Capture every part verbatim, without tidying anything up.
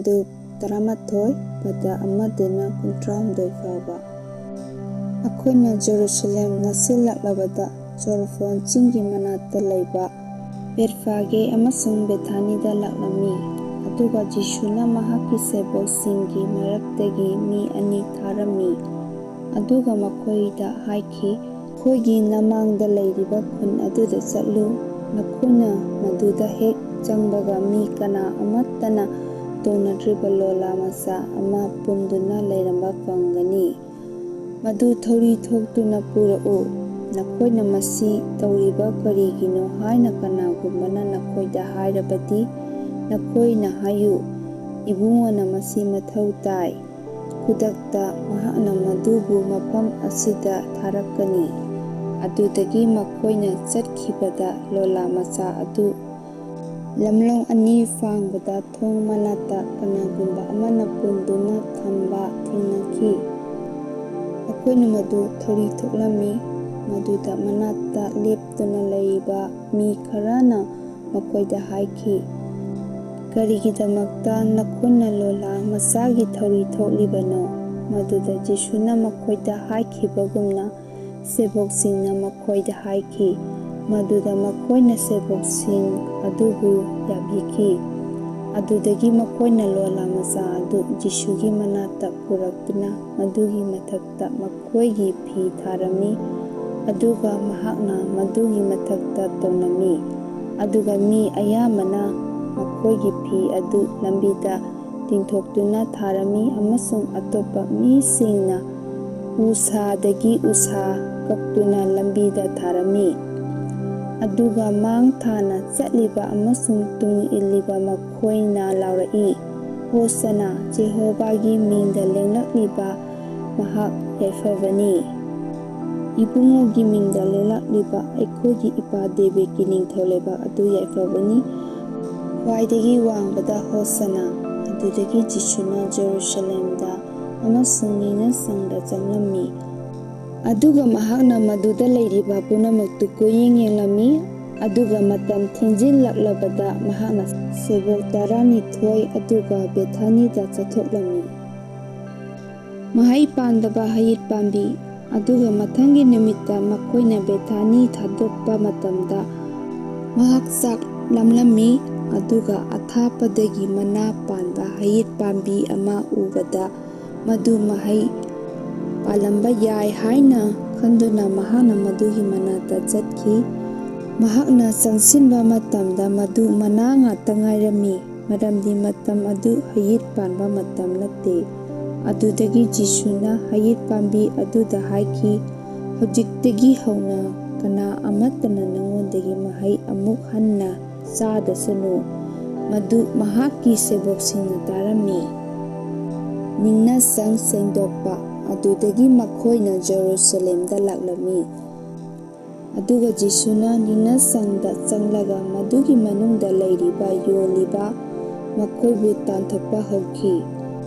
ꯂꯨꯛ ꯇꯔꯥꯃꯥꯊꯣꯏ, ꯄꯗ ꯑꯃꯗꯩꯅ ꯀꯨꯟꯊ꯭ꯔꯥꯍꯨꯝꯗꯣꯏ ꯐꯥꯎꯕ꯫ ꯑꯩꯈꯣꯏꯅ ꯖꯦꯔꯨꯁꯂꯦꯝ ꯅꯛꯁꯤꯜꯂꯛꯂꯕꯗ, ꯖꯣꯔꯐꯣꯟ ꯆꯤꯡꯒꯤ ꯃꯅꯥꯛꯇ ꯂꯩꯕ ꯕꯦꯠꯐꯥꯒꯦ ꯑꯃꯁꯨꯡ ꯕꯦꯊꯥꯅꯤꯗ ꯂꯥꯛꯂꯝꯃꯤ꯫ ꯑꯗꯨꯒ ꯖꯤꯁꯨꯅ ꯃꯍꯥꯛꯀꯤ ꯁꯦꯕꯣꯛꯁꯤꯡꯒꯤ ꯃꯔꯛꯇꯒꯤ ꯃꯤ ꯑꯅꯤ ꯊꯥꯔꯝꯃꯤ꯫ ꯑꯗꯨꯒ ꯃꯈꯣꯏꯗ ꯍꯥꯏꯈꯤ, "ꯑꯩꯈꯣꯏꯒꯤ ꯅꯃꯥꯡꯗ ꯂꯩꯔꯤꯕ ꯈꯨꯟ ꯑꯗꯨꯗ ꯆꯠꯂꯨ꯫ ꯅꯈꯣꯏꯅ ꯃꯗꯨꯗ ꯍꯦꯛ ꯆꯪꯕꯒ, ꯃꯤ ꯀꯅꯥ ꯑꯃꯠꯇꯅ ꯇꯣꯡꯅꯗ꯭ꯔꯤꯕ ꯂꯣꯂꯥ ꯃꯆꯥ ꯑꯃ ꯄꯨꯟꯗꯨꯅ ꯂꯩꯔꯝꯕ ꯐꯪꯒꯅꯤ꯫ ꯃꯗꯨ ꯊꯧꯔꯤ ꯊꯣꯛꯇꯨꯅ ꯄꯨꯔꯛꯎ꯫ ꯅꯈꯣꯏꯅ ꯃꯁꯤ ꯇꯧꯔꯤꯕ ꯀꯔꯤꯒꯤꯅꯣ ꯍꯥꯏꯅ ꯀꯅꯥꯒꯨꯝꯕꯅ ꯅꯈꯣꯏꯗ ꯍꯥꯏꯔꯕꯗꯤ, ꯅꯈꯣꯏꯅ ꯍꯥꯏꯌꯨ, 'ꯏꯕꯨꯡꯉꯣꯅ ꯃꯁꯤ ꯃꯊꯧ ꯇꯥꯏ꯫ ꯈꯨꯗꯛꯇ ꯃꯍꯥꯛꯅ ꯃꯗꯨꯕꯨ ꯃꯐꯝ ꯑꯁꯤꯗ ꯊꯥꯔꯛꯀꯅꯤ.'" ꯑꯗꯨꯗꯒꯤ ꯃꯈꯣꯏꯅ ꯆꯠꯈꯤꯕꯗ, ꯂꯣꯂꯥ ꯃꯆꯥ ꯑꯗꯨ ꯂꯝꯂꯣꯡ ꯑꯅꯤ ꯐꯥꯡꯕꯗ ꯊꯣꯡ ꯃꯅꯥꯛꯇ ꯀꯅꯥꯒꯨꯝꯕ ꯑꯃꯅ ꯄꯨꯟꯗꯨꯅ ꯊꯝꯕ ꯊꯦꯡꯅꯈꯤ꯫ ꯃꯈꯣꯏꯅ ꯃꯗꯨ ꯊꯧꯔꯤ ꯊꯣꯛꯂꯝꯃꯤ꯫ ꯃꯗꯨꯗ ꯃꯅꯥꯛꯇ ꯂꯦꯞꯇꯨꯅ ꯂꯩꯔꯤꯕ ꯃꯤ ꯈꯔꯅ ꯃꯈꯣꯏꯗ ꯍꯥꯏꯈꯤ, "ꯀꯔꯤꯒꯤꯗꯃꯛꯇ ꯅꯈꯣꯏꯅ ꯂꯣꯂꯥ ꯃꯆꯥꯒꯤ ꯊꯧꯔꯤ ꯊꯣꯛꯂꯤꯕꯅꯣ?" ꯃꯗꯨꯗ ꯖꯤꯁꯨꯅ ꯃꯈꯣꯏꯗ ꯍꯥꯏꯈꯤꯕꯒꯨꯝꯅ, ꯁꯦꯕꯣꯛꯁꯤꯡꯅ ꯃꯈꯣꯏꯗ ꯍꯥꯏꯈꯤ꯫ ꯃꯗꯨꯗ ꯃꯈꯣꯏꯅ ꯁꯦꯕꯣꯛꯁꯤꯡ ꯑꯗꯨꯕꯨ ꯌꯥꯕꯤꯈꯤ꯫ ꯑꯗꯨꯗꯒꯤ ꯃꯈꯣꯏꯅ ꯂꯣꯂꯥ ꯃꯆꯥ ꯑꯗꯨ ꯖꯤꯁꯨꯒꯤ ꯃꯅꯥꯛꯇ ꯄꯨꯔꯛꯇꯨꯅ, ꯃꯗꯨꯒꯤ ꯃꯊꯛꯇ ꯃꯈꯣꯏꯒꯤ ꯐꯤ ꯊꯥꯔꯝꯃꯤ, ꯑꯗꯨꯒ ꯃꯍꯥꯛꯅ ꯃꯗꯨꯒꯤ ꯃꯊꯛꯇ ꯇꯣꯡꯂꯝꯃꯤ꯫ ꯑꯗꯨꯒ ꯃꯤ ꯑꯌꯥꯝꯕꯅ ꯃꯈꯣꯏꯒꯤ ꯐꯤ ꯑꯗꯨ ꯂꯝꯕꯤꯗ ꯇꯤꯡꯊꯣꯛꯇꯨꯅ ꯊꯥꯔꯝꯃꯤ, ꯑꯃꯁꯨꯡ ꯑꯇꯣꯞꯄ ꯃꯤꯁꯤꯡꯅ ꯎꯁꯥꯗꯒꯤ ꯎꯁꯥ ꯀꯛꯇꯨꯅ ꯂꯝꯕꯤꯗ ꯊꯥꯔꯝꯃꯤ꯫ ꯑꯗꯨꯒ ꯃꯥꯡ ꯊꯥꯅ ꯆꯠꯂꯤꯕ ꯑꯃꯁꯨꯡ ꯇꯨꯡ ꯏꯜꯂꯤꯕ ꯃꯈꯣꯏꯅ ꯂꯥꯎꯔꯛꯏ, "ꯍꯣꯁꯅꯥ! ꯖꯦꯍꯣꯚꯥꯒꯤ ꯃꯤꯡꯗ ꯂꯦꯡꯂꯛꯂꯤꯕ ꯃꯍꯥꯛ ꯌꯥꯏꯐꯕꯅꯤ꯫ ꯏꯕꯨꯡꯉꯣꯒꯤ ꯃꯤꯡꯗ ꯂꯦꯡꯂꯛꯂꯤꯕ ꯑꯩꯈꯣꯏꯒꯤ ꯏꯄꯥ ꯗꯦꯕꯤꯗꯀꯤ ꯅꯤꯡꯊꯧ ꯂꯩꯕꯥꯛ ꯑꯗꯨ ꯌꯥꯏꯐꯕꯅꯤ꯫ ꯈ꯭ꯋꯥꯏꯗꯒꯤ ꯋꯥꯡꯕꯗ ꯍꯣꯁꯅꯥ!" ꯑꯗꯨꯗꯒꯤ ꯖꯤꯁꯨꯅ ꯖꯦꯔꯨꯁꯂꯦꯝꯗ ꯑꯃꯁꯨꯡ ꯅꯤꯡꯅꯁꯪꯗ ꯆꯪꯂꯝꯃꯤ꯫ ꯑꯗꯨꯒ ꯃꯍꯥꯛꯅ ꯃꯗꯨꯗ ꯂꯩꯔꯤꯕ ꯄꯨꯝꯅꯃꯛꯇꯨ ꯀꯣꯏꯌꯦꯡ ꯌꯦꯡꯂꯝꯃꯤ꯫ ꯑꯗꯨꯒ ꯃꯇꯝ ꯊꯦꯡꯖꯤꯜꯂꯛꯂꯕꯗ ꯃꯍꯥꯛꯅ ꯁꯦꯕꯣꯛ ꯇꯔꯥꯅꯤꯊꯣꯏ ꯑꯗꯨꯒ ꯕꯦꯊꯥꯅꯤꯗ ꯆꯠꯊꯣꯛꯂꯝꯃꯤ꯫ ꯃꯍꯩ ꯄꯥꯟꯗꯕ ꯍꯌꯤꯠ ꯄꯥꯝꯕꯤ꯫ ꯑꯗꯨꯒ ꯃꯊꯪꯒꯤ ꯅꯨꯃꯤꯠꯇ ꯃꯈꯣꯏꯅ ꯕꯦꯊꯥꯅꯤ ꯊꯥꯗꯣꯛꯄ ꯃꯇꯝꯗ ꯃꯍꯥꯛ ꯆꯥꯛ ꯂꯥꯝꯂꯝꯃꯤ꯫ ꯑꯗꯨꯒ ꯑꯊꯥꯞꯄꯗꯒꯤ ꯃꯅꯥ ꯄꯥꯟꯕ ꯍꯌꯤꯠ ꯄꯥꯝꯕꯤ ꯑꯃ ꯎꯕꯗ ꯃꯗꯨ ꯃꯍꯩ ꯄꯥꯜꯂꯝꯕ ꯌꯥꯏ ꯍꯥꯏꯅ ꯈꯟꯗꯨꯅ ꯃꯍꯥꯛꯅ ꯃꯗꯨꯒꯤ ꯃꯅꯥꯛꯇ ꯆꯠꯈꯤ꯫ ꯃꯍꯥꯛꯅ ꯆꯪꯁꯤꯟꯕ ꯃꯇꯝꯗ ꯃꯗꯨ ꯃꯅꯥ ꯉꯥꯛꯇ ꯉꯥꯏꯔꯝꯃꯤ, ꯃꯔꯝꯗꯤ ꯃꯇꯝ ꯑꯗꯨ ꯍꯌꯤꯠ ꯄꯥꯟꯕ ꯃꯇꯝ ꯅꯠꯇꯦ꯫ ꯑꯗꯨꯗꯒꯤ ꯖꯤꯁꯨꯅ ꯍꯌꯤꯠ ꯄꯥꯝꯕꯤ ꯑꯗꯨꯗ ꯍꯥꯏꯈꯤ, "ꯍꯧꯖꯤꯛꯇꯒꯤ ꯍꯧꯅ ꯀꯅꯥ ꯑꯃꯠꯇꯅ ꯅꯉꯣꯟꯗꯒꯤ ꯃꯍꯩ ꯑꯃꯨꯛ ꯍꯟꯅ ꯆꯥꯗꯁꯅꯨ"꯫ ꯃꯗꯨ ꯃꯍꯥꯛꯀꯤ ꯁꯦꯕꯣꯛꯁꯤꯡꯅ ꯇꯥꯔꯝꯃꯤ꯫ ꯅꯤꯡꯅꯁꯪ ꯁꯦꯡꯗꯣꯛꯄ꯫ ꯑꯗꯨꯗꯒꯤ ꯃꯈꯣꯏꯅ ꯖꯦꯔꯨꯁꯂꯦꯝꯗ ꯂꯥꯛꯂꯝꯃꯤ꯫ ꯑꯗꯨꯒ ꯖꯤꯁꯨꯅ ꯅꯤꯡꯅꯁꯪꯗ ꯆꯪꯂꯒ ꯃꯗꯨꯒꯤ ꯃꯅꯨꯡꯗ ꯂꯩꯔꯤꯕ ꯌꯣꯜꯂꯤꯕ ꯃꯈꯣꯏꯕꯨ ꯇꯥꯟꯊꯣꯛꯄ ꯍꯧꯈꯤ꯫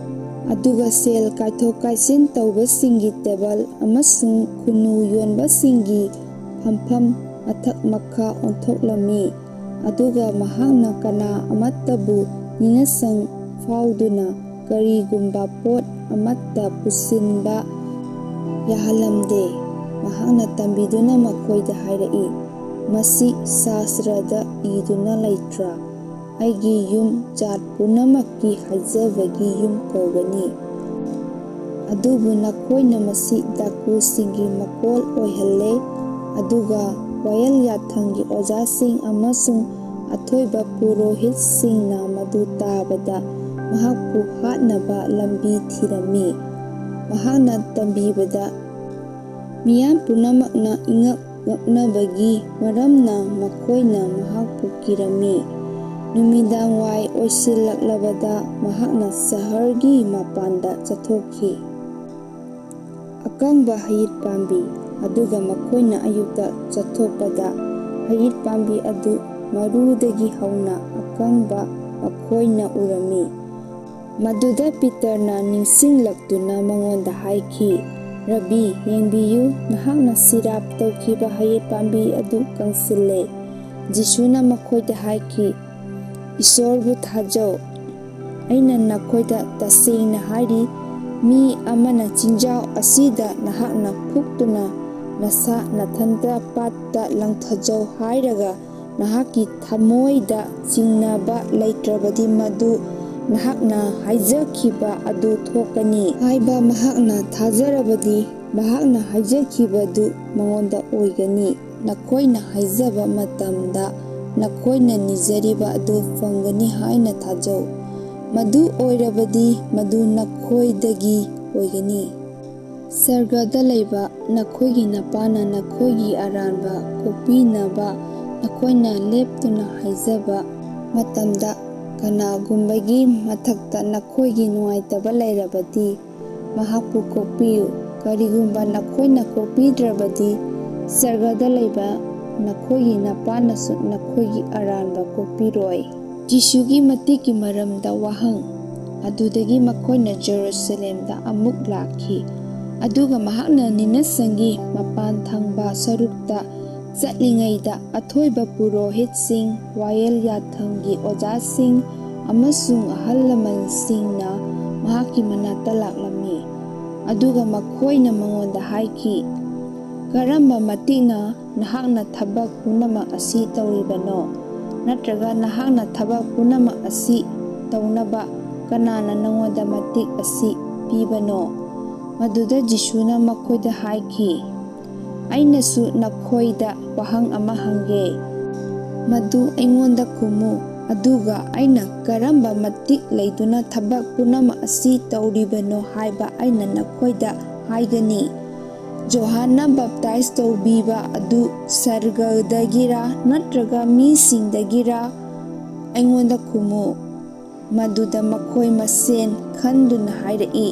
ꯑꯗꯨꯒ ꯁꯦꯜ ꯀꯥꯏꯊꯣꯛ ꯀꯥꯏꯁꯤꯟ ꯇꯧꯕꯁꯤꯡꯒꯤ ꯇꯦꯕꯜ ꯑꯃꯁꯨꯡ ꯈꯨꯟꯅꯨ ꯌꯣꯟꯕꯁꯤꯡꯒꯤ ꯐꯝꯐꯝ ꯃꯊꯛ ꯃꯈꯥ ꯑꯣꯟꯊꯣꯛꯂꯝꯃꯤ꯫ ꯑꯗꯨꯒ ꯃꯍꯥꯛꯅ ꯀꯅꯥ ꯑꯃꯠꯇꯕꯨ ꯅꯤꯡꯅꯁꯪ ꯐꯥꯎꯗꯨꯅ ꯀꯔꯤꯒꯨꯝꯕ ꯄꯣꯠ ꯑꯃꯠꯇ ꯄꯨꯁꯤꯟꯕ ꯌꯥꯍꯜꯂꯝꯗꯦ꯫ ꯃꯍꯥꯛꯅ ꯇꯝꯕꯤꯗꯨꯅ ꯃꯈꯣꯏꯗ ꯍꯥꯏꯔꯛꯏ, "ꯃꯁꯤ ꯁꯥꯁ꯭ꯇꯔꯗ ꯏꯗꯨꯅ ꯂꯩꯇ꯭ꯔꯥ? 'ꯑꯩꯒꯤ ꯌꯨꯝ ꯖꯥꯠ ꯄꯨꯝꯅꯃꯛꯀꯤ ꯍꯥꯏꯖꯕꯒꯤ ꯌꯨꯝ ꯀꯧꯒꯅꯤ'"꯫ ꯑꯗꯨꯕꯨ ꯅꯈꯣꯏꯅ ꯃꯁꯤ ꯗꯥꯀꯨꯁꯤꯡꯒꯤ ꯃꯀꯣꯜ ꯑꯣꯏꯍꯜꯂꯦ꯫ ꯑꯗꯨꯒ ꯋꯥꯌꯦꯜ ꯌꯥꯊꯪꯒꯤ ꯑꯣꯖꯥꯁꯤꯡ ꯑꯃꯁꯨꯡ ꯑꯊꯣꯏꯕ ꯄꯨꯔꯣꯍꯤꯠꯁꯤꯡꯅ ꯃꯗꯨ ꯇꯥꯕꯗ ꯃꯍꯥꯛꯄꯨ ꯍꯥꯠꯅꯕ ꯂꯝꯕꯤ ꯊꯤꯔꯝꯃꯤ꯫ ꯃꯍꯥꯛꯅ ꯇꯝꯕꯤꯕꯗ ꯃꯤꯌꯥꯝ ꯄꯨꯝꯅꯃꯛꯅ ꯏꯉꯛ ꯉꯛꯅꯕꯒꯤ ꯃꯔꯝꯅ ꯃꯈꯣꯏꯅ ꯃꯍꯥꯛꯄꯨ ꯀꯤꯔꯝꯃꯤ꯫ ꯅꯨꯃꯤꯗꯥꯡꯋꯥꯏ ꯑꯣꯏꯁꯤꯜꯂꯛꯂꯕꯗ ꯃꯍꯥꯛꯅ ꯁꯍꯔꯒꯤ ꯃꯄꯥꯟꯗ ꯆꯠꯊꯣꯛꯈꯤ꯫ ꯑꯀꯪꯕ ꯍꯌꯤꯠ ꯄꯥꯝꯕꯤ꯫ ꯑꯗꯨꯒ ꯃꯈꯣꯏꯅ ꯑꯌꯨꯛꯇ ꯆꯠꯊꯣꯛꯄꯗ ꯍꯌꯤꯠ ꯄꯥꯝꯕꯤ ꯑꯗꯨ ꯃꯔꯨꯗꯒꯤ ꯍꯧꯅ ꯑꯀꯪꯕ ꯃꯈꯣꯏꯅ ꯎꯔꯝꯃꯤ꯫ ꯃꯗꯨꯗ ꯄꯤꯇꯔꯅ ꯅꯤꯡꯁꯤꯡꯂꯛꯇꯨꯅ ꯃꯉꯣꯟꯗ ꯍꯥꯏꯈꯤ, "ꯔꯕꯤ, ꯌꯦꯡꯕꯤꯌꯨ, ꯅꯍꯥꯛꯅ ꯁꯤꯔꯥꯞ ꯇꯧꯈꯤꯕ ꯍꯌꯤꯠ ꯄꯥꯝꯕꯤ ꯑꯗꯨ ꯀꯪꯁꯤꯜꯂꯦ"꯫ ꯖꯤꯁꯨꯅ ꯃꯈꯣꯏꯗ ꯍꯥꯏꯈꯤ, "ꯏꯁꯣꯔꯕꯨ ꯊꯥꯖꯧ꯫ ꯑꯩꯅ ꯅꯈꯣꯏꯗ ꯇꯁꯦꯡꯅ ꯍꯥꯏꯔꯤ, ꯃꯤ ꯑꯃꯅ ꯆꯤꯡꯖꯥꯎ ꯑꯁꯤꯗ ꯅꯍꯥꯛꯅ ꯐꯨꯛꯇꯨꯅ ꯅꯁꯥ ꯅꯊꯟꯇ ꯄꯥꯠꯇ ꯂꯪꯊꯖꯧ ꯍꯥꯏꯔꯒ ꯅꯍꯥꯛꯀꯤ ꯊꯃꯣꯏꯗ ꯆꯤꯡꯅꯕ ꯂꯩꯇ꯭ꯔꯕꯗꯤ ꯃꯗꯨ ꯅꯍꯥꯛꯅ ꯍꯥꯏꯖꯈꯤꯕ ꯑꯗꯨ ꯊꯣꯛꯀꯅꯤ" ꯍꯥꯏꯕ ꯃꯍꯥꯛꯅ ꯊꯥꯖꯔꯕꯗꯤ ꯃꯍꯥꯛꯅ ꯍꯥꯏꯖꯈꯤꯕꯗꯨ ꯃꯉꯣꯟꯗ ꯑꯣꯏꯒꯅꯤ꯫ ꯅꯈꯣꯏꯅ ꯍꯥꯏꯖꯕ ꯃꯇꯝꯗ ꯅꯈꯣꯏꯅ ꯅꯤꯖꯔꯤꯕ ꯑꯗꯨ ꯐꯪꯒꯅꯤ ꯍꯥꯏꯅ ꯊꯥꯖꯧ꯫ ꯃꯗꯨ ꯑꯣꯏꯔꯕꯗꯤ ꯃꯗꯨ ꯅꯈꯣꯏꯗꯒꯤ ꯑꯣꯏꯒꯅꯤ꯫ ꯁꯔꯒꯗ ꯂꯩꯕ ꯅꯈꯣꯏꯒꯤ ꯅꯄꯥꯅ ꯅꯈꯣꯏꯒꯤ ꯑꯔꯥꯟꯕ ꯀꯣꯛꯄꯤꯅꯕ ꯅꯈꯣꯏꯅ ꯂꯦꯞꯇꯨꯅ ꯍꯥꯏꯖꯕ ꯃꯇꯝꯗ, ꯀꯅꯥꯒꯨꯝꯕꯒꯤ ꯃꯊꯛꯇ ꯅꯈꯣꯏꯒꯤ ꯅꯨꯡꯉꯥꯏꯇꯕ ꯂꯩꯔꯕꯗꯤ, ꯃꯍꯥꯛꯄꯨ ꯀꯣꯛꯄꯤꯌꯨ꯫ ꯀꯔꯤꯒꯨꯝꯕ ꯅꯈꯣꯏꯅ ꯀꯣꯛꯄꯤꯗ꯭ꯔꯕꯗꯤ, ꯁꯔꯒꯗ ꯂꯩꯕ ꯅꯈꯣꯏꯒꯤ ꯅꯄꯥꯅꯁꯨ ꯅꯈꯣꯏꯒꯤ ꯑꯔꯥꯟꯕ ꯀꯣꯛꯄꯤꯔꯣꯏ꯫ ꯖꯤꯁꯨꯒꯤ ꯃꯇꯤꯛꯀꯤ ꯃꯔꯝꯗ ꯋꯥꯍꯪ꯫ ꯑꯗꯨꯗꯒꯤ ꯃꯈꯣꯏꯅ ꯖꯦꯔꯨꯁꯂꯦꯝꯗ ꯑꯃꯨꯛ ꯂꯥꯛꯈꯤ, ꯑꯗꯨꯒ ꯃꯍꯥꯛꯅ ꯅꯤꯅꯁꯪꯒꯤ ꯃꯄꯥꯟ ꯊꯪꯕ ꯁꯔꯨꯛꯇ ꯆꯠꯂꯤꯉꯩꯗ, ꯑꯊꯣꯏꯕ ꯄꯨꯔꯣꯍꯤꯠꯁꯤꯡ, ꯋꯥꯌꯦꯜ ꯌꯥꯊꯪꯒꯤ ꯑꯣꯖꯥꯁꯤꯡ ꯑꯃꯁꯨꯡ ꯑꯍꯜ ꯂꯃꯟꯁꯤꯡꯅ ꯃꯍꯥꯛꯀꯤ ꯃꯅꯥꯛꯇ ꯂꯥꯛꯂꯝꯃꯤ꯫ ꯑꯗꯨꯒ ꯃꯈꯣꯏꯅ ꯃꯉꯣꯟꯗ ꯍꯥꯏꯈꯤ, "ꯀꯔꯝꯕ ꯃꯇꯤꯛꯅ ꯅꯍꯥꯛꯅ ꯊꯕꯛ ꯄꯨꯝꯅꯃꯛ ꯑꯁꯤ ꯇꯧꯔꯤꯕꯅꯣ? ꯅꯠꯇ꯭ꯔꯒ ꯅꯍꯥꯛꯅ ꯊꯕꯛ ꯄꯨꯝꯅꯃꯛ ꯑꯁꯤ ꯇꯧꯅꯕ ꯀꯅꯥꯅ ꯅꯉꯣꯟꯗ ꯃꯇꯤꯛ ꯑꯁꯤ ꯄꯤꯕꯅꯣ?" ꯃꯗꯨꯗ ꯖꯤꯁꯨꯅ ꯃꯈꯣꯏꯗ ꯍꯥꯏꯈꯤ, "ꯑꯩꯅꯁꯨ ꯅꯈꯣꯏꯗ ꯋꯥꯍꯪ ꯑꯃ ꯍꯪꯒꯦ, ꯃꯗꯨ ꯑꯩꯉꯣꯟꯗ ꯈꯨꯝꯃꯨ, ꯑꯗꯨꯒ ꯑꯩꯅ ꯀꯔꯝꯕ ꯃꯇꯤꯛ ꯂꯩꯗꯨꯅ ꯊꯕꯛ ꯄꯨꯝꯅꯃꯛ ꯑꯁꯤ ꯇꯧꯔꯤꯕꯅꯣ ꯍꯥꯏꯕ ꯑꯩꯅ ꯅꯈꯣꯏꯗ ꯍꯥꯏꯒꯅꯤ꯫ ꯖꯣꯍꯥꯟꯅ ꯕꯞꯇꯥꯏꯖ ꯇꯧꯕꯤꯕ ꯑꯗꯨ ꯁꯔꯒꯗꯒꯤꯔꯥ ꯅꯠꯇ꯭ꯔꯒ ꯃꯤꯁꯤꯡꯗꯒꯤꯔꯥ? ꯑꯩꯉꯣꯟꯗ ꯈꯨꯝꯃꯨ꯫" ꯃꯗꯨꯗ ꯃꯈꯣꯏ ꯃꯁꯦꯟ ꯈꯟꯗꯨꯅ ꯍꯥꯏꯔꯛꯏ,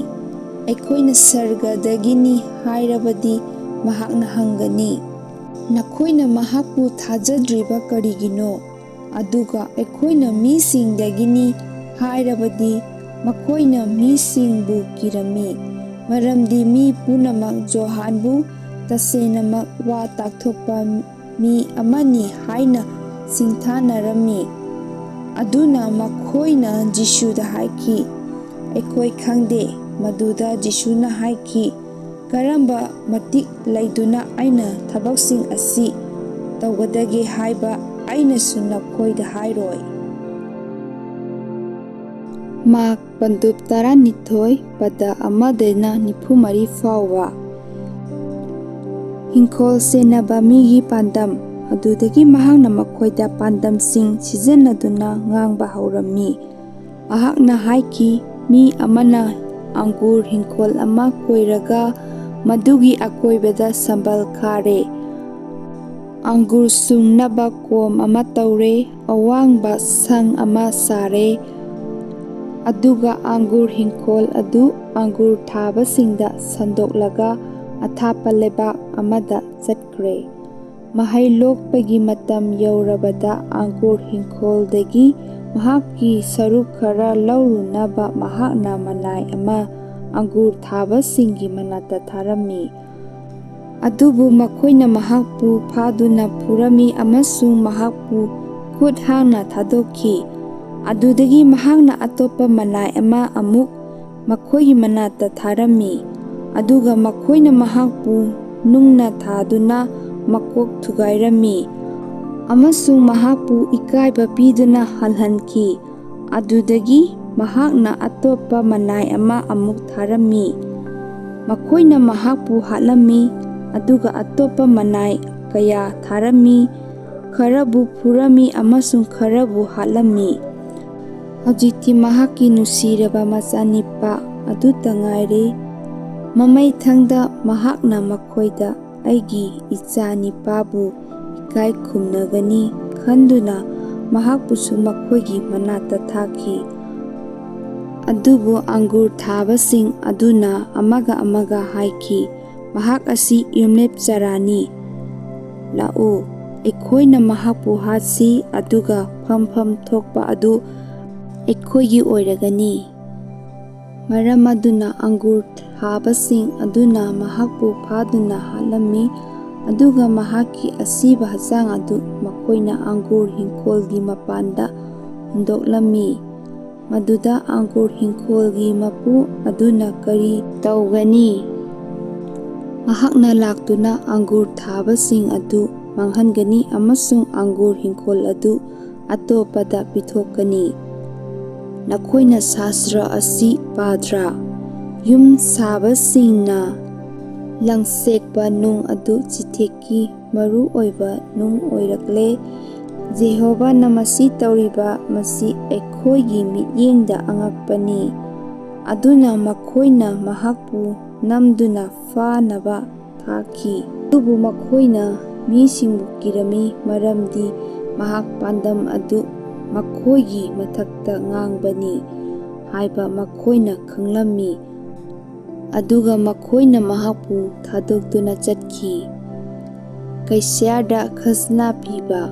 "ꯑꯩꯈꯣꯏꯅ ꯁꯔꯒꯗꯒꯤꯅꯤ ꯍꯥꯏꯔꯕꯗꯤ ꯃꯍꯥꯛꯅ ꯍꯪꯒꯅꯤ, 'ꯅꯈꯣꯏꯅ ꯃꯍꯥꯛꯄꯨ ꯊꯥꯖꯗ꯭ꯔꯤꯕ ꯀꯔꯤꯒꯤꯅꯣ?' ꯑꯗꯨꯒ 'ꯑꯩꯈꯣꯏꯅ ꯃꯤꯁꯤꯡꯗꯒꯤꯅꯤ' ꯍꯥꯏꯔꯕꯗꯤ ꯃꯈꯣꯏꯅ ꯃꯤꯁꯤꯡꯕꯨ ꯀꯤꯔꯝꯃꯤ, ꯃꯔꯝꯗꯤ ꯃꯤ ꯄꯨꯝꯅꯃꯛ ꯖꯣꯍꯥꯟꯕꯨ ꯇꯁꯦꯡꯅꯃꯛ ꯋꯥ ꯇꯥꯛꯊꯣꯛꯄ ꯃꯤ ꯑꯃꯅꯤ ꯍꯥꯏꯅ ꯁꯤꯡꯊꯥꯅꯔꯝꯃꯤ꯫ ꯑꯗꯨꯅ ꯃꯈꯣꯏꯅ ꯖꯤꯁꯨꯗ ꯍꯥꯏꯈꯤ, "ꯑꯩꯈꯣꯏ ꯈꯪꯗꯦ꯫" ꯃꯗꯨꯗ ꯖꯤꯁꯨꯅ ꯍꯥꯏꯈꯤ, "ꯀꯔꯝꯕ ꯃꯇꯤꯛ ꯂꯩꯗꯨꯅ ꯑꯩꯅ ꯊꯕꯛꯁꯤꯡ ꯑꯁꯤ ꯇꯧꯒꯗꯒꯦ ꯍꯥꯏꯕ ꯑꯩꯅꯁꯨ ꯅꯈꯣꯏꯗ ꯍꯥꯏꯔꯣꯏ"꯫ ꯃꯥꯔꯛ ꯄꯟꯗꯨꯞ ꯇꯔꯥꯅꯤꯊꯣꯏ, ꯄꯗ ꯑꯃꯗꯩꯅ ꯅꯤꯐꯨ ꯃꯔꯤ ꯐꯥꯎꯕ꯫ ꯍꯤꯡꯈꯣꯜ ꯁꯦꯟꯅꯕ ꯃꯤꯒꯤ ꯄꯥꯟꯗꯝ꯫ ꯑꯗꯨꯗꯒꯤ ꯃꯍꯥꯛꯅ ꯃꯈꯣꯏꯗ ꯄꯥꯟꯗꯝꯁꯤꯡ ꯁꯤꯖꯤꯟꯅꯗꯨꯅ ꯉꯥꯡꯕ ꯍꯧꯔꯝꯃꯤ꯫ ꯃꯍꯥꯛꯅ ꯍꯥꯏꯈꯤ, "ꯃꯤ ꯑꯃꯅ ꯑꯪꯒꯨꯔ ꯍꯤꯡꯈꯣꯜ ꯑꯃ ꯀꯣꯏꯔꯒ ꯃꯗꯨꯒꯤ ꯑꯀꯣꯏꯕꯗ ꯁꯝꯕꯜ ꯈꯥꯔꯦ꯫ ꯑꯪꯒꯨꯔ ꯁꯨꯡꯅꯕ ꯀꯣꯝ ꯑꯃ ꯇꯧꯔꯦ, ꯑꯋꯥꯡꯕ ꯁꯪ ꯑꯃ ꯁꯥꯔꯦ, ꯑꯗꯨꯒ ꯑꯪꯒꯨꯔ ꯍꯤꯡꯈꯣꯜ ꯑꯗꯨ ꯑꯪꯒꯨꯔ ꯊꯥꯕꯁꯤꯡꯗ ꯁꯟꯗꯣꯛꯂꯒ ꯑꯊꯥꯞꯄ ꯂꯩꯕꯥꯛ ꯑꯃꯗ ꯆꯠꯈ꯭ꯔꯦ꯫ ꯃꯍꯩ ꯂꯣꯛꯄꯒꯤ ꯃꯇꯝ ꯌꯧꯔꯕꯗ ꯑꯪꯒꯨꯔ ꯍꯤꯡꯈꯣꯜꯗꯒꯤ ꯃꯍꯥꯛꯀꯤ ꯁꯔꯨꯛ ꯈꯔ ꯂꯧꯔꯨꯅꯕ ꯃꯍꯥꯛꯅ ꯃꯅꯥꯏ ꯑꯃ ꯑꯪꯒꯨꯔ ꯊꯥꯕꯁꯤꯡꯒꯤ ꯃꯅꯥꯛꯇ ꯊꯥꯔꯝꯃꯤ꯫ ꯑꯗꯨꯕꯨ ꯃꯈꯣꯏꯅ ꯃꯍꯥꯛꯄꯨ ꯐꯥꯗꯨꯅ ꯐꯨꯔꯝꯃꯤ ꯑꯃꯁꯨꯡ ꯃꯍꯥꯛꯄꯨ ꯈꯨꯠ ꯍꯥꯡꯅ ꯊꯥꯗꯣꯛꯈꯤ꯫ ꯑꯗꯨꯗꯒꯤ ꯃꯍꯥꯛꯅ ꯑꯇꯣꯞꯄ ꯃꯅꯥꯏ ꯑꯃ ꯑꯃꯨꯛ ꯃꯈꯣꯏꯒꯤ ꯃꯅꯥꯛꯇ ꯊꯥꯔꯝꯃꯤ, ꯑꯗꯨꯒ ꯃꯈꯣꯏꯅ ꯃꯍꯥꯛꯄꯨ ꯅꯨꯡꯅ ꯊꯥꯗꯨꯅ ꯃꯀꯣꯛ ꯊꯨꯒꯥꯏꯔꯝꯃꯤ ꯑꯃꯁꯨꯡ ꯃꯍꯥꯛꯄꯨ ꯏꯀꯥꯏꯕ ꯄꯤꯗꯨꯅ ꯍꯜꯍꯟꯈꯤ꯫ ꯑꯗꯨꯗꯒꯤ ꯃꯍꯥꯛꯅ ꯑꯇꯣꯞꯄ ꯃꯅꯥꯏ ꯑꯃ ꯑꯃꯨꯛ ꯊꯥꯔꯝꯃꯤ꯫ ꯃꯈꯣꯏꯅ ꯃꯍꯥꯛꯄꯨ ꯍꯥꯠꯂꯝꯃꯤ, ꯑꯗꯨꯒ ꯑꯇꯣꯞꯄ ꯃꯅꯥꯏ ꯀꯌꯥ ꯊꯥꯔꯝꯃꯤ, ꯈꯔꯕꯨ ꯐꯨꯔꯝꯃꯤ ꯑꯃꯁꯨꯡ ꯈꯔꯕꯨ ꯍꯥꯠꯂꯝꯃꯤ꯫ ꯍꯧꯖꯤꯛꯇꯤ ꯃꯍꯥꯛꯀꯤ ꯅꯨꯡꯁꯤꯔꯕ ꯃꯆꯥꯅꯤꯄꯥ ꯑꯗꯨꯇ ꯉꯥꯏꯔꯦ꯫ ꯃꯃꯩꯊꯪꯗ ꯃꯍꯥꯛꯅ ꯃꯈꯣꯏꯗ, "ꯑꯩꯒꯤ ꯏꯆꯥꯅꯤꯄꯥꯕꯨ ꯏꯀꯥꯏ ꯈꯨꯝꯅꯒꯅꯤ" ꯈꯟꯗꯨꯅ ꯃꯍꯥꯛꯄꯨꯁꯨ ꯃꯈꯣꯏꯒꯤ ꯃꯅꯥꯛꯇ ꯊꯥꯈꯤ꯫ ꯑꯗꯨꯕꯨ ꯑꯪꯒꯨꯔ ꯊꯥꯕꯁꯤꯡ ꯑꯗꯨꯅ ꯑꯃꯒ ꯑꯃꯒ ꯍꯥꯏꯈꯤ, "ꯃꯍꯥꯛ ꯑꯁꯤ ꯌꯨꯝꯂꯦꯞ ꯆꯔꯥꯅꯤ꯫ ꯂꯥꯛꯎ, ꯑꯩꯈꯣꯏꯅ ꯃꯍꯥꯛꯄꯨ ꯍꯥꯠꯁꯤ, ꯑꯗꯨꯒ ꯐꯝꯐꯝ ꯊꯣꯛꯄ ꯑꯗꯨ ꯑꯩꯈꯣꯏꯒꯤ ꯑꯣꯏꯔꯒꯅꯤ"꯫ ꯃꯔꯝ ꯑꯗꯨꯅ ꯑꯪꯒꯨꯔ ꯊꯥꯕꯁꯤꯡ ꯑꯗꯨꯅ ꯃꯍꯥꯛꯄꯨ ꯐꯥꯗꯨꯅ ꯍꯥꯠꯂꯝꯃꯤ꯫ ꯑꯗꯨꯒ ꯃꯍꯥꯛꯀꯤ ꯑꯁꯤꯕ ꯍꯛꯆꯥꯡ ꯑꯗꯨ ꯃꯈꯣꯏꯅ ꯑꯪꯒꯨꯔ ꯍꯤꯡꯈꯣꯜꯒꯤ ꯃꯄꯥꯟꯗ ꯍꯨꯟꯗꯣꯛꯂꯝꯃꯤ꯫ ꯃꯗꯨꯗ ꯑꯪꯒꯨꯔ ꯍꯤꯡꯈꯣꯜꯒꯤ ꯃꯄꯨ ꯑꯗꯨꯅ ꯀꯔꯤ ꯇꯧꯒꯅꯤ? ꯃꯍꯥꯛꯅ ꯂꯥꯛꯇꯨꯅ ꯑꯪꯒꯨꯔ ꯊꯥꯕꯁꯤꯡ ꯑꯗꯨ ꯃꯥꯡꯍꯟꯒꯅꯤ ꯑꯃꯁꯨꯡ ꯑꯪꯒꯨꯔ ꯍꯤꯡꯈꯣꯜ ꯑꯗꯨ ꯑꯇꯣꯞꯄꯗ ꯄꯤꯊꯣꯛꯀꯅꯤ꯫ ꯅꯈꯣꯏꯅ ꯁꯥꯁ꯭ꯇꯔ ꯑꯁꯤ ꯄꯥꯗ꯭ꯔꯥ? ꯌꯨꯝ ꯁꯥꯕꯁꯤꯡꯅ ꯂꯪꯁꯦꯛꯄ ꯅꯨꯡ ꯑꯗꯨ ꯆꯤꯊꯦꯛꯀꯤ ꯃꯔꯨ ꯑꯣꯏꯕ ꯅꯨꯡ ꯑꯣꯏꯔꯛꯂꯦ꯫ ꯖꯦꯍꯣꯚꯥꯅ ꯃꯁꯤ ꯇꯧꯔꯤꯕ, ꯃꯁꯤ ꯑꯩꯈꯣꯏꯒꯤ ꯃꯤꯠꯌꯦꯡꯗ ꯑꯉꯛꯄꯅꯤ꯫ ꯑꯗꯨꯅ ꯃꯈꯣꯏꯅ ꯃꯍꯥꯛꯄꯨ ꯅꯝꯗꯨꯅ ꯐꯥꯅꯕ ꯊꯥꯈꯤ꯫ ꯑꯗꯨꯕꯨ ꯃꯈꯣꯏꯅ ꯃꯤꯁꯤꯡꯕꯨ ꯀꯤꯔꯝꯃꯤ, ꯃꯔꯝꯗꯤ ꯃꯍꯥꯛ ꯄꯥꯟꯗꯝ ꯑꯗꯨ ꯃꯈꯣꯏꯒꯤ ꯃꯊꯛꯇ ꯉꯥꯡꯕꯅꯤ ꯍꯥꯏꯕ ꯃꯈꯣꯏꯅ ꯈꯪꯂꯝꯃꯤ꯫ ꯑꯗꯨꯒ ꯃꯈꯣꯏꯅ ꯃꯍꯥꯛꯄꯨ ꯊꯥꯗꯣꯛꯇꯨꯅ ꯆꯠꯈꯤ꯫ ꯀꯩꯁꯥꯔꯗ ꯈꯖꯅꯥ ꯄꯤꯕ꯫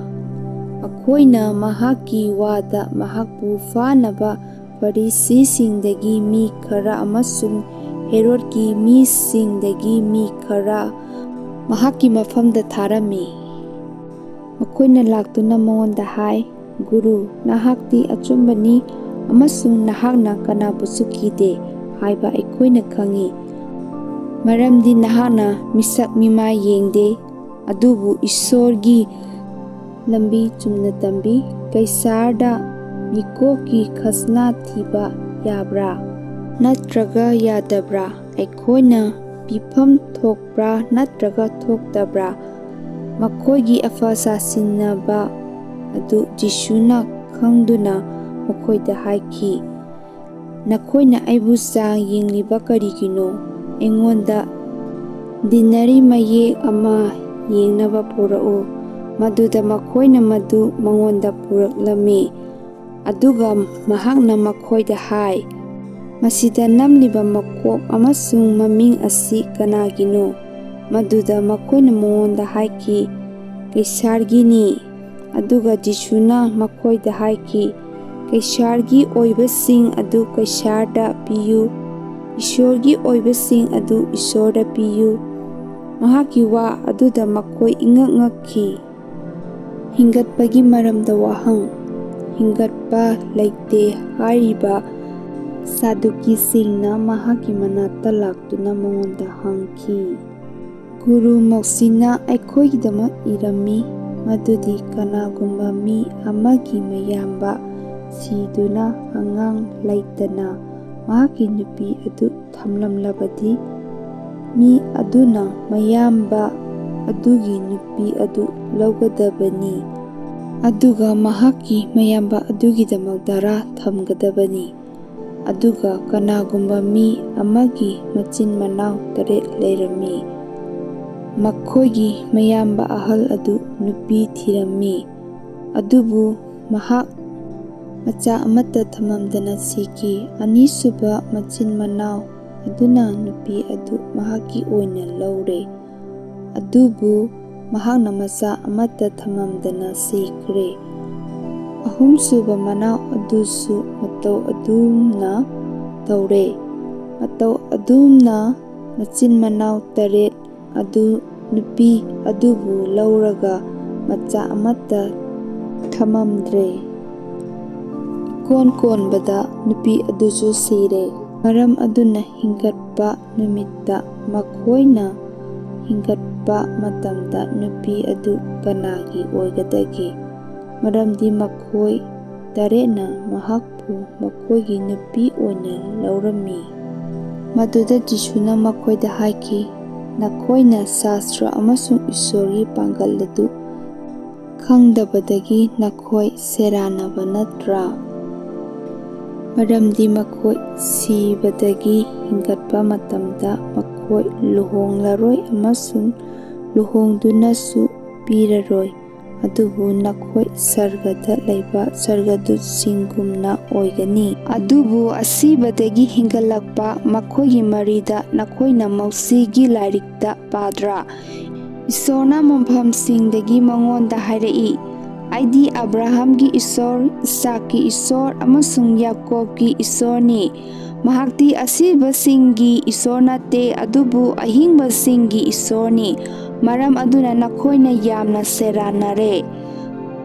ꯃꯈꯣꯏꯅ ꯃꯍꯥꯛꯀꯤ ꯋꯥꯗ ꯃꯍꯥꯛꯄꯨ ꯐꯥꯅꯕ ꯐꯔꯤꯁꯤꯁꯤꯡꯗꯒꯤ ꯃꯤ ꯈꯔ ꯑꯃꯁꯨꯡ ꯍꯦꯔꯣꯗꯀꯤ ꯃꯤꯁꯤꯡꯗꯒꯤ ꯃꯤ ꯈꯔ ꯃꯍꯥꯛꯀꯤ ꯃꯐꯝꯗ ꯊꯥꯔꯝꯃꯤ꯫ ꯃꯈꯣꯏꯅ ꯂꯥꯛꯇꯨꯅ ꯃꯉꯣꯟꯗ ꯍꯥꯏ, "ꯒꯨꯔꯨ, ꯅꯍꯥꯛꯇꯤ ꯑꯆꯨꯝꯕꯅꯤ ꯑꯃꯁꯨꯡ ꯅꯍꯥꯛꯅ ꯀꯅꯥꯕꯨꯁꯨ ꯀꯤꯗꯦ ꯍꯥꯏꯕ ꯑꯩꯈꯣꯏꯅ ꯈꯪꯏ, ꯃꯔꯝꯗꯤ ꯅꯍꯥꯛꯅ ꯃꯤꯁꯛ ꯃꯤꯃꯥꯏ ꯌꯦꯡꯗꯦ, ꯑꯗꯨꯕꯨ ꯏꯁꯣꯔꯒꯤ ꯂꯝꯕꯤ ꯆꯨꯝꯅ ꯇꯝꯕꯤ꯫ ꯀꯩꯁꯥꯔꯗ ꯃꯤꯀꯣꯛꯀꯤ ꯈꯖꯅꯥ ꯊꯤꯕ ꯌꯥꯕ꯭ꯔꯥ ꯅꯠꯇ꯭ꯔꯒ ꯌꯥꯗꯕ꯭ꯔꯥ? ꯑꯩꯈꯣꯏꯅ ꯄꯤꯐꯝ ꯊꯣꯛꯄ꯭ꯔꯥ ꯅꯠꯇ꯭ꯔꯒ ꯊꯣꯛꯇꯕ꯭ꯔꯥ?" ꯃꯈꯣꯏꯒꯤ ꯑꯐ ꯁꯥꯁꯤꯟꯅꯕ ꯑꯗꯨ ꯖꯤꯁꯨꯅ ꯈꯪꯗꯨꯅ ꯃꯈꯣꯏꯗ ꯍꯥꯏꯈꯤ, "ꯅꯈꯣꯏꯅ ꯑꯩꯕꯨ ꯆꯥꯡ ꯌꯦꯡꯂꯤꯕ ꯀꯔꯤꯒꯤꯅꯣ? ꯑꯩꯉꯣꯟꯗ ꯗꯤꯅꯥꯔꯤ ꯃꯌꯦꯛ ꯑꯃ ꯌꯦꯡꯅꯕ ꯄꯨꯔꯛꯎ꯫" ꯃꯗꯨꯗ ꯃꯈꯣꯏꯅ ꯃꯗꯨ ꯃꯉꯣꯟꯗ ꯄꯨꯔꯛꯂꯝꯃꯤ꯫ ꯑꯗꯨꯒ ꯃꯍꯥꯛꯅ ꯃꯈꯣꯏꯗ ꯍꯥꯏ, "ꯃꯁꯤꯗ ꯅꯝꯂꯤꯕ ꯃꯀꯣꯛ ꯑꯃꯁꯨꯡ ꯃꯃꯤꯡ ꯑꯁꯤ ꯀꯅꯥꯒꯤꯅꯣ?" ꯃꯗꯨꯗ ꯃꯈꯣꯏꯅ ꯃꯉꯣꯟꯗ ꯍꯥꯏꯈꯤ, "ꯀꯩꯁꯥꯔꯒꯤꯅꯤ꯫" ꯑꯗꯨꯒ ꯖꯤꯁꯨꯅ ꯃꯈꯣꯏꯗ ꯍꯥꯏꯈꯤ, "ꯀꯩꯁꯥꯔꯒꯤ ꯑꯣꯏꯕꯁꯤꯡ ꯑꯗꯨ ꯀꯩꯁꯥꯔꯗ ꯄꯤꯌꯨ, ꯏꯁꯣꯔꯒꯤ ꯑꯣꯏꯕꯁꯤꯡ ꯑꯗꯨ ꯏꯁꯣꯔꯗ ꯄꯤꯌꯨ꯫" ꯃꯍꯥꯛꯀꯤ ꯋꯥ ꯑꯗꯨꯗ ꯃꯈꯣꯏ ꯏꯉꯛ ꯉꯛꯈꯤ꯫ ꯍꯤꯡꯒꯠꯄꯒꯤ ꯃꯔꯝꯗ ꯋꯥꯍꯪ꯫ ꯍꯤꯡꯒꯠꯄ ꯂꯩꯇꯦ ꯍꯥꯏꯔꯤꯕ ꯁꯥꯗꯨꯀꯤꯁꯤꯡꯅ ꯃꯍꯥꯛꯀꯤ ꯃꯅꯥꯛꯇ ꯂꯥꯛꯇꯨꯅ ꯃꯉꯣꯟꯗ ꯍꯪꯈꯤ, "ꯒꯨꯔꯨ ꯃꯣꯛꯁꯤꯅ ꯑꯩꯈꯣꯏꯒꯤꯗꯃꯛ ꯏꯔꯝꯃꯤ, ꯃꯗꯨꯗꯤ ꯀꯅꯥꯒꯨꯝꯕ ꯃꯤ ꯑꯃꯒꯤ ꯃꯌꯥꯝꯕ ꯁꯤꯗꯨꯅ ꯑꯉꯥꯡ ꯂꯩꯇꯅ ꯃꯍꯥꯛꯀꯤ ꯅꯨꯄꯤ ꯑꯗꯨ ꯊꯝꯂꯝꯂꯕꯗꯤ, ꯃꯤ ꯑꯗꯨꯅ ꯃꯌꯥꯝꯕ ꯑꯗꯨꯒꯤ ꯅꯨꯄꯤ ꯑꯗꯨ ꯂꯧꯒꯗꯕꯅꯤ, ꯑꯗꯨꯒ ꯃꯍꯥꯛꯀꯤ ꯃꯌꯥꯝꯕ ꯑꯗꯨꯒꯤꯗꯃꯛ ꯙꯔꯥ ꯊꯝꯒꯗꯕꯅꯤ꯫ ꯑꯗꯨꯒ ꯀꯅꯥꯒꯨꯝꯕ ꯃꯤ ꯑꯃꯒꯤ ꯃꯆꯤꯟ ꯃꯅꯥꯎ ꯇꯔꯦꯠ ꯂꯩꯔꯝꯃꯤ꯫ ꯃꯈꯣꯏꯒꯤ ꯃꯌꯥꯝꯕ ꯑꯍꯜ ꯑꯗꯨ ꯅꯨꯄꯤ ꯊꯤꯔꯝꯃꯤ, ꯑꯗꯨꯕꯨ ꯃꯍꯥꯛ ꯃꯆꯥ ꯑꯃꯠꯇ ꯊꯝꯃꯝꯗꯅ ꯁꯤꯈꯤ꯫ ꯑꯅꯤꯁꯨꯕ ꯃꯆꯤꯟ ꯃꯅꯥꯎ ꯑꯗꯨꯅ ꯅꯨꯄꯤ ꯑꯗꯨ ꯃꯍꯥꯛꯀꯤ ꯑꯣꯏꯅ ꯂꯧꯔꯦ, ꯑꯗꯨꯕꯨ ꯃꯍꯥꯛꯅ ꯃꯆꯥ ꯑꯃꯠꯇ ꯊꯝꯃꯝꯗꯅ ꯁꯤꯈ꯭ꯔꯦ꯫ ꯑꯍꯨꯝꯁꯨꯕ ꯃꯅꯥꯎ ꯑꯗꯨꯁꯨ ꯃꯇꯧ ꯑꯗꯨꯝꯅ ꯇꯧꯔꯦ꯫ ꯃꯇꯧ ꯑꯗꯨꯝꯅ ꯃꯆꯤꯟ ꯃꯅꯥꯎ ꯇꯔꯦꯠ ꯑꯗꯨ ꯅꯨꯄꯤ ꯑꯗꯨꯕꯨ ꯂꯧꯔꯒ ꯃꯆꯥ ꯑꯃꯠꯇ ꯊꯝꯃꯝꯗ꯭ꯔꯦ꯫ ꯏꯀꯣꯟ ꯀꯣꯟꯕꯗ ꯅꯨꯄꯤ ꯑꯗꯨꯁꯨ ꯁꯤꯔꯦ꯫ ꯃꯔꯝ ꯑꯗꯨꯅ ꯍꯤꯡꯒꯠꯄ ꯅꯨꯃꯤꯠꯇ ꯃꯈꯣꯏꯅ ꯍꯤꯡꯒꯠꯄ ꯃꯇꯝꯗ ꯅꯨꯄꯤ ꯑꯗꯨ ꯀꯅꯥꯒꯤ ꯑꯣꯏꯒꯗꯒꯦ? ꯃꯔꯝꯗꯤ ꯃꯈꯣꯏ ꯇꯔꯦꯠꯅ ꯃꯍꯥꯛꯄꯨ ꯃꯈꯣꯏꯒꯤ ꯅꯨꯄꯤ ꯑꯣꯏꯅ ꯂꯧꯔꯝꯃꯤ꯫ ꯃꯗꯨꯗ ꯖꯤꯁꯨꯅ ꯃꯈꯣꯏꯗ ꯍꯥꯏꯈꯤ, "ꯅꯈꯣꯏꯅ ꯁꯥꯁꯇ꯭ꯔ ꯑꯃꯁꯨꯡ ꯏꯁꯣꯔꯒꯤ ꯄꯥꯡꯒꯜ ꯑꯗꯨ ꯈꯪꯗꯕꯗꯒꯤ ꯅꯈꯣꯏ ꯁꯦꯔꯥꯟꯅꯕ ꯅꯠꯇ꯭ꯔꯥ? ꯃꯔꯝꯗꯤ ꯃꯈꯣꯏ ꯁꯤꯕꯗꯒꯤ ꯍꯤꯡꯒꯠꯄ ꯃꯇꯝꯗ ꯃꯈꯣꯏ ꯂꯨꯍꯣꯡꯂꯔꯣꯏ ꯑꯃꯁꯨꯡ ꯂꯨꯍꯣꯡꯗꯨꯅꯁꯨ ꯄꯤꯔꯔꯣꯏ, ꯑꯗꯨꯕꯨ ꯅꯈꯣꯏ ꯁꯔꯒꯗ ꯂꯩꯕ ꯁꯔꯒꯗꯨꯠꯁꯤꯡꯒꯨꯝꯅ ꯑꯣꯏꯒꯅꯤ꯫ ꯑꯗꯨꯕꯨ ꯑꯁꯤꯕꯗꯒꯤ ꯍꯤꯡꯒꯠꯂꯛꯄ ꯃꯈꯣꯏꯒꯤ ꯃꯔꯤꯗ ꯅꯈꯣꯏꯅ ꯃꯣꯁꯦꯒꯤ ꯂꯥꯏꯔꯤꯛꯇ ꯄꯥꯗ꯭ꯔꯥ? ꯏꯁꯣꯔꯅ ꯃꯐꯝꯁꯤꯡꯗꯒꯤ ꯃꯉꯣꯟꯗ ꯍꯥꯏꯔꯛꯏ, "ꯑꯩꯗꯤ ꯑꯕ꯭ꯔꯥꯍꯥꯝꯒꯤ ꯏꯁꯣꯔ, ꯏꯁꯥꯛꯀꯤ ꯏꯁꯣꯔ ꯑꯃꯁꯨꯡ ꯌꯥꯀꯣꯕꯀꯤ ꯏꯁꯣꯔꯅꯤ"꯫ ꯃꯍꯥꯛꯇꯤ ꯑꯁꯤꯕꯁꯤꯡꯒꯤ ꯏꯁꯣꯔ ꯅꯠꯇꯦ, ꯑꯗꯨꯕꯨ ꯑꯍꯤꯡꯕꯁꯤꯡꯒꯤ ꯏꯁꯣꯔꯅꯤ꯫ ꯃꯔꯝ ꯑꯗꯨꯅ ꯅꯈꯣꯏꯅ ꯌꯥꯝꯅ ꯁꯦꯔꯥꯟꯅꯔꯦ꯫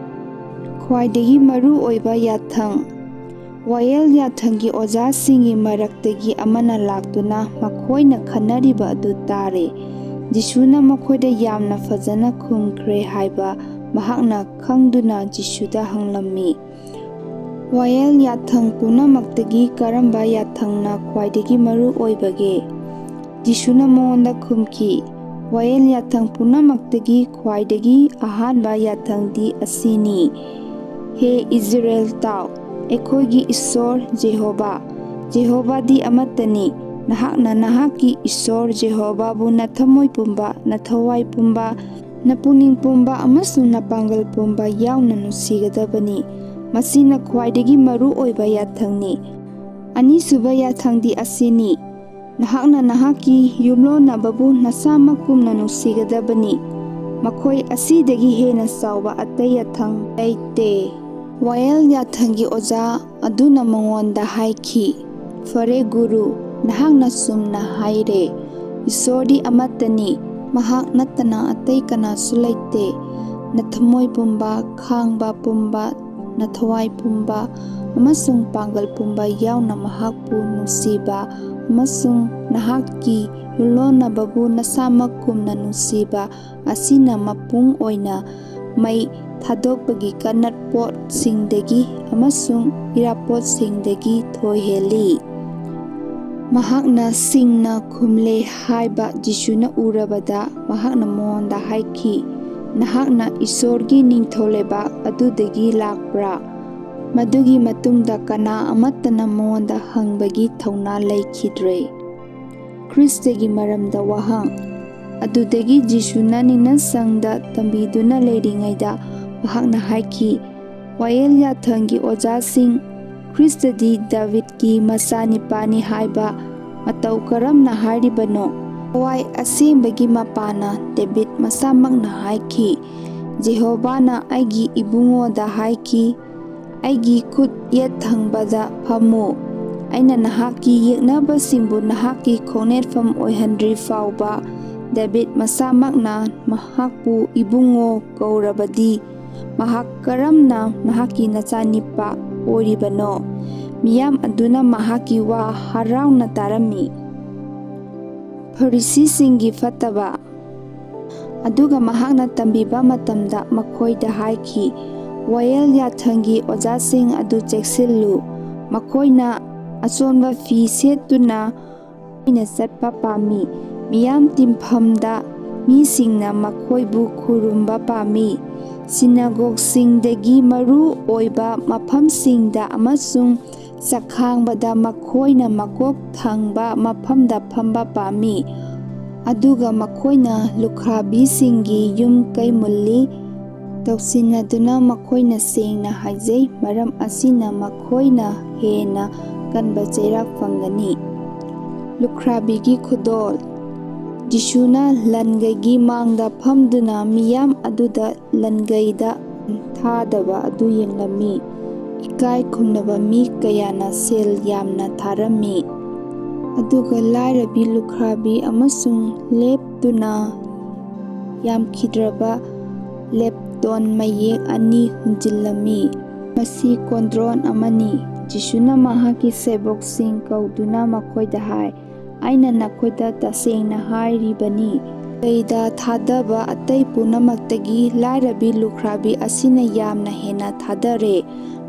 ꯈ꯭ꯋꯥꯏꯗꯒꯤ ꯃꯔꯨ ꯑꯣꯏꯕ ꯌꯥꯊꯪ꯫ ꯋꯥꯌꯦꯜ ꯌꯥꯊꯪꯒꯤ ꯑꯣꯖꯥꯁꯤꯡꯒꯤ ꯃꯔꯛꯇꯒꯤ ꯑꯃꯅ ꯂꯥꯛꯇꯨꯅ ꯃꯈꯣꯏꯅ ꯈꯟꯅꯔꯤꯕ ꯑꯗꯨ ꯇꯥꯔꯦ꯫ ꯖꯤꯁꯨꯅ ꯃꯈꯣꯏꯗ ꯌꯥꯝꯅ ꯐꯖꯅ ꯈꯨꯝꯈ꯭ꯔꯦ ꯍꯥꯏꯕ ꯃꯍꯥꯛꯅ ꯈꯪꯗꯨꯅ ꯖꯤꯁꯨꯗ ꯍꯪꯂꯝꯃꯤ, "ꯋꯥꯌꯦꯜ ꯌꯥꯊꯪ ꯄꯨꯝꯅꯃꯛꯇꯒꯤ ꯀꯔꯝꯕ ꯌꯥꯊꯪꯅ ꯈ꯭ꯋꯥꯏꯗꯒꯤ ꯃꯔꯨ ꯑꯣꯏꯕꯒꯦ?" ꯖꯤꯁꯨꯅ ꯃꯉꯣꯟꯗ ꯈꯨꯝꯈꯤ, "ꯋꯥꯌꯦꯜ ꯌꯥꯊꯪ ꯄꯨꯝꯅꯃꯛꯇꯒꯤ ꯈ꯭ꯋꯥꯏꯗꯒꯤ ꯑꯍꯥꯟꯕ ꯌꯥꯊꯪꯗꯤ ꯑꯁꯤꯅꯤ, ꯍꯦ ꯏꯖꯔꯦꯜ, ꯇꯥꯎ, ꯑꯩꯈꯣꯏꯒꯤ ꯏꯁꯣꯔ ꯖꯦꯍꯣꯕꯥ, ꯖꯦꯍꯣꯕꯥꯗꯤ ꯑꯃꯠꯇꯅꯤ꯫ ꯅꯍꯥꯛꯅ ꯅꯍꯥꯛꯀꯤ ꯏꯁꯣꯔ ꯖꯦꯍꯣꯕꯥꯕꯨ ꯅꯊꯝꯃꯣꯏ ꯄꯨꯝꯕ, ꯅꯊꯋꯥꯏ ꯄꯨꯝꯕ, ꯅꯄꯨꯛꯅꯤꯡ ꯄꯨꯝꯕ ꯑꯃꯁꯨꯡ ꯅꯄꯥꯡꯒꯜ ꯄꯨꯝꯕ ꯌꯥꯎꯅ ꯅꯨꯡꯁꯤꯒꯗꯕꯅꯤ꯫ ꯃꯁꯤꯅ ꯈ꯭ꯋꯥꯏꯗꯒꯤ ꯃꯔꯨ ꯑꯣꯏꯕ ꯌꯥꯊꯪꯅꯤ꯫ ꯑꯅꯤꯁꯨꯕ ꯌꯥꯊꯪꯗꯤ ꯑꯁꯤꯅꯤ, ꯅꯍꯥꯛꯅ ꯅꯍꯥꯛꯀꯤ ꯌꯨꯝꯂꯣꯟꯅꯕꯕꯨ ꯅꯁꯥꯃꯛꯀꯨꯝꯅ ꯅꯨꯡꯁꯤꯒꯗꯕꯅꯤ꯫ ꯃꯈꯣꯏ ꯑꯁꯤꯗꯒꯤ ꯍꯦꯟꯅ ꯆꯥꯎꯕ ꯑꯇꯩ ꯌꯥꯊꯪ ꯂꯩꯇꯦ"꯫ ꯋꯥꯌꯦꯜ ꯌꯥꯊꯪꯒꯤ ꯑꯣꯖꯥ ꯑꯗꯨꯅ ꯃꯉꯣꯟꯗ ꯍꯥꯏꯈꯤ, "ꯐꯔꯦ ꯒꯨꯔꯨ, ꯅꯍꯥꯛꯅ ꯆꯨꯝꯅ ꯍꯥꯏꯔꯦ꯫ ꯏꯁꯣꯔꯗꯤ ꯑꯃꯠꯇꯅꯤ, ꯃꯍꯥꯛ ꯅꯠꯇꯅ ꯑꯇꯩ ꯀꯅꯥꯁꯨ ꯂꯩꯇꯦ꯫ ꯅꯊꯝꯃꯣꯏ ꯄꯨꯝꯕ, ꯈꯥꯡꯕ ꯄꯨꯝꯕ, ꯅꯊꯋꯥꯏ ꯄꯨꯝꯕ ꯑꯃꯁꯨꯡ ꯄꯥꯡꯒꯜ ꯄꯨꯝꯕ ꯌꯥꯎꯅ ꯃꯍꯥꯛꯄꯨ ꯅꯨꯡꯁꯤꯕ ꯑꯃꯁꯨꯡ ꯅꯍꯥꯛꯀꯤ ꯌꯨꯝꯂꯣꯟꯅꯕꯕꯨ ꯅꯁꯥꯃꯛꯀꯨꯝꯅ ꯅꯨꯡꯁꯤꯕ ꯑꯁꯤꯅ ꯃꯄꯨꯡ ꯑꯣꯏꯅ ꯃꯩ ꯊꯥꯗꯣꯛꯄꯒꯤ ꯀꯥꯟꯅꯄꯣꯠꯁꯤꯡꯗꯒꯤ ꯑꯃꯁꯨꯡ ꯏꯔꯥꯄꯣꯠꯁꯤꯡꯗꯒꯤ ꯊꯣꯏꯍꯦꯜꯂꯤ"꯫ ꯃꯍꯥꯛꯅ ꯁꯤꯡꯅ ꯈꯨꯝꯂꯦ ꯍꯥꯏꯕ ꯖꯤꯁꯨꯅ ꯎꯔꯕꯗ, ꯃꯍꯥꯛꯅ ꯃꯉꯣꯟꯗ ꯍꯥꯏꯈꯤ, "ꯅꯍꯥꯛꯅ ꯏꯁꯣꯔꯒꯤ ꯅꯤꯡꯊꯧ ꯂꯩꯕꯥꯛ ꯑꯗꯨꯗꯒꯤ ꯂꯥꯛꯄ꯭ꯔꯥ?" ꯃꯗꯨꯒꯤ ꯃꯇꯨꯡꯗ ꯀꯅꯥ ꯑꯃꯠꯇꯅ ꯃꯉꯣꯟꯗ ꯍꯪꯕꯒꯤ ꯊꯧꯅꯥ ꯂꯩꯈꯤꯗ꯭ꯔꯦ꯫ ꯈ꯭ꯔꯤꯁꯇꯒꯤ ꯃꯔꯝꯗ ꯋꯥꯍꯪ꯫ ꯑꯗꯨꯗꯒꯤ ꯖꯤꯁꯨꯅ ꯅꯤꯡꯅꯁꯪꯗ ꯇꯝꯕꯤꯗꯨꯅ ꯂꯩꯔꯤꯉꯩꯗ ꯃꯍꯥꯛꯅ ꯍꯥꯏꯈꯤ, "ꯋꯥꯌꯦꯜ ꯌꯥꯊꯪꯒꯤ ꯑꯣꯖꯥꯁꯤꯡ, ꯈ꯭ꯔꯤꯁꯇꯗꯤ ꯗꯥꯕꯤꯗꯀꯤ ꯃꯆꯥꯅꯤꯄꯥꯅꯤ ꯍꯥꯏꯕ ꯃꯇꯧ ꯀꯔꯝꯅ ꯍꯥꯏꯔꯤꯕꯅꯣ? ꯊꯋꯥꯏ ꯑꯁꯦꯡꯕꯒꯤ ꯃꯄꯥꯅ ꯗꯥꯕꯤꯗ ꯃꯁꯥꯃꯛꯅ ꯍꯥꯏꯈꯤ, ꯖꯦꯍꯣꯚꯥꯅ ꯑꯩꯒꯤ ꯏꯕꯨꯡꯉꯣꯗ ꯍꯥꯏꯈꯤ, "ꯑꯩꯒꯤ ꯈꯨꯠ ꯌꯦꯠ ꯊꯪꯕꯗ ꯐꯝꯃꯨ, ꯑꯩꯅ ꯅꯍꯥꯛꯀꯤ ꯌꯦꯛꯅꯕꯁꯤꯡꯕꯨ ꯅꯍꯥꯛꯀꯤ ꯈꯣꯡꯅꯦꯠꯐꯝ ꯑꯣꯏꯍꯟꯗ꯭ꯔꯤ ꯐꯥꯎꯕ꯫" ꯗꯦꯕꯤꯗ ꯃꯁꯥꯃꯛꯅ ꯃꯍꯥꯛꯄꯨ ꯏꯕꯨꯡꯉꯣ ꯀꯧꯔꯕꯗꯤ, ꯃꯍꯥꯛ ꯀꯔꯝꯅ ꯅꯍꯥꯛꯀꯤ ꯅꯆꯥꯅꯤꯄꯥ ꯑꯣꯏꯔꯤꯕꯅꯣ? ꯃꯤꯌꯥꯝ ꯑꯗꯨꯅ ꯃꯍꯥꯛꯀꯤ ꯋꯥ ꯍꯔꯥꯎꯅ ꯇꯥꯔꯝꯃꯤ꯫ ꯐꯔꯤꯁꯤꯁꯤꯡꯒꯤ ꯐꯠꯇꯕ꯫ ꯑꯗꯨꯒ ꯃꯍꯥꯛꯅ ꯇꯝꯕꯤꯕ ꯃꯇꯝꯗ ꯃꯈꯣꯏꯗ ꯍꯥꯏꯈꯤ, "ꯋꯥꯌꯦꯜ ꯌꯥꯊꯪꯒꯤ ꯑꯣꯖꯥꯁꯤꯡ ꯑꯗꯨ ꯆꯦꯛꯁꯤꯜꯂꯨ꯫ ꯃꯈꯣꯏꯅ ꯑꯆꯣꯟꯕ ꯐꯤ ꯁꯦꯠꯇꯨꯅ ꯇꯣꯏꯅ ꯆꯠꯄ ꯄꯥꯝꯃꯤ꯫ ꯃꯤꯌꯥꯝ ꯇꯤꯟꯐꯝꯗ ꯃꯤꯁꯤꯡꯅ ꯃꯈꯣꯏꯕꯨ ꯈꯨꯔꯨꯝꯕ ꯄꯥꯝꯃꯤ꯫ ꯁꯤꯅꯥꯒꯣꯒꯁꯤꯡꯗꯒꯤ ꯃꯔꯨ ꯑꯣꯏꯕ ꯃꯐꯝꯁꯤꯡꯗ ꯑꯃꯁꯨꯡ ꯆꯈꯥꯡꯕꯗ ꯃꯈꯣꯏꯅ ꯃꯀꯣꯛ ꯊꯪꯕ ꯃꯐꯝꯗ ꯐꯝꯕ ꯄꯥꯝꯃꯤ꯫ ꯑꯗꯨꯒ ꯃꯈꯣꯏꯅ ꯂꯨꯈ꯭ꯔꯥꯕꯤꯁꯤꯡꯒꯤ ꯌꯨꯝ ꯀꯩ ꯃꯨꯜꯂꯤ꯫ ꯇꯧꯁꯤꯟꯅꯗꯨꯅ ꯃꯈꯣꯏꯅ ꯁꯦꯡꯅ ꯍꯥꯏꯖꯩ, ꯃꯔꯝ ꯑꯁꯤꯅ ꯃꯈꯣꯏꯅ ꯍꯦꯟꯅ ꯀꯟꯕ ꯆꯩꯔꯥꯛ ꯐꯪꯒꯅꯤ꯫" ꯂꯨꯈ꯭ꯔꯥꯕꯤꯒꯤ ꯈꯨꯗꯣꯜ꯫ ꯖꯤꯁꯨꯅ ꯂꯟꯒꯩꯒꯤ ꯃꯥꯡꯗ ꯐꯝꯗꯨꯅ ꯃꯤꯌꯥꯝ ꯑꯗꯨꯗ ꯂꯟꯒꯩꯗ ꯊꯥꯗꯕ ꯑꯗꯨ ꯌꯦꯡꯂꯝꯃꯤ꯫ ꯏꯀꯥꯏ ꯈꯨꯝꯅꯕ ꯃꯤ ꯀꯌꯥꯅ ꯁꯦꯜ ꯌꯥꯝꯅ ꯊꯥꯔꯝꯃꯤ꯫ ꯑꯗꯨꯒ ꯂꯥꯏꯔꯕꯤ ꯂꯨꯈ꯭ꯔꯥꯕꯤ ꯑꯃꯁꯨꯡ ꯂꯦꯞꯇꯨꯅ ꯌꯥꯝꯈꯤꯗ꯭ꯔꯕ ꯂꯦꯞꯇꯣꯟ ꯃꯌꯦꯛ ꯑꯅꯤ ꯍꯨꯟꯖꯤꯜꯂꯝꯃꯤ꯫ ꯃꯁꯤ ꯀꯣꯟꯗ꯭ꯔꯣꯟ ꯑꯃꯅꯤ꯫ ꯖꯤꯁꯨꯅ ꯃꯍꯥꯛꯀꯤ ꯁꯦꯕꯣꯛꯁꯤꯡ ꯀꯧꯗꯨꯅ ꯃꯈꯣꯏꯗ ꯍꯥꯏ, "ꯑꯩꯅ ꯅꯈꯣꯏꯗ ꯇꯁꯦꯡꯅ ꯍꯥꯏꯔꯤꯕꯅꯤ, ꯂꯩꯗ ꯊꯥꯗꯕ ꯑꯇꯩ ꯄꯨꯝꯅꯃꯛꯇꯒꯤ ꯂꯥꯏꯔꯕꯤ ꯂꯨꯈ꯭ꯔꯥꯕꯤ ꯑꯁꯤꯅ ꯌꯥꯝꯅ ꯍꯦꯟꯅ ꯊꯥꯗꯔꯦ,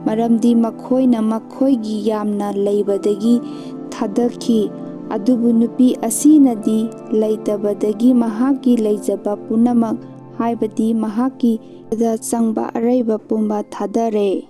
ꯃꯔꯝꯗꯤ ꯃꯈꯣꯏꯅ ꯃꯈꯣꯏꯒꯤ ꯌꯥꯝꯅ ꯂꯩꯕꯗꯒꯤ ꯊꯥꯗꯈꯤ, ꯑꯗꯨꯕꯨ ꯅꯨꯄꯤ ꯑꯁꯤꯅꯗꯤ ꯂꯩꯇꯕꯗꯒꯤ ꯃꯍꯥꯛꯀꯤ ꯂꯩꯖꯕ ꯄꯨꯝꯅꯃꯛ, ꯍꯥꯏꯕꯗꯤ ꯃꯍꯥꯛꯀꯤ ꯗ ꯆꯪꯕ ꯑꯔꯩꯕ ꯄꯨꯝꯕ ꯊꯥꯗꯔꯦ꯫"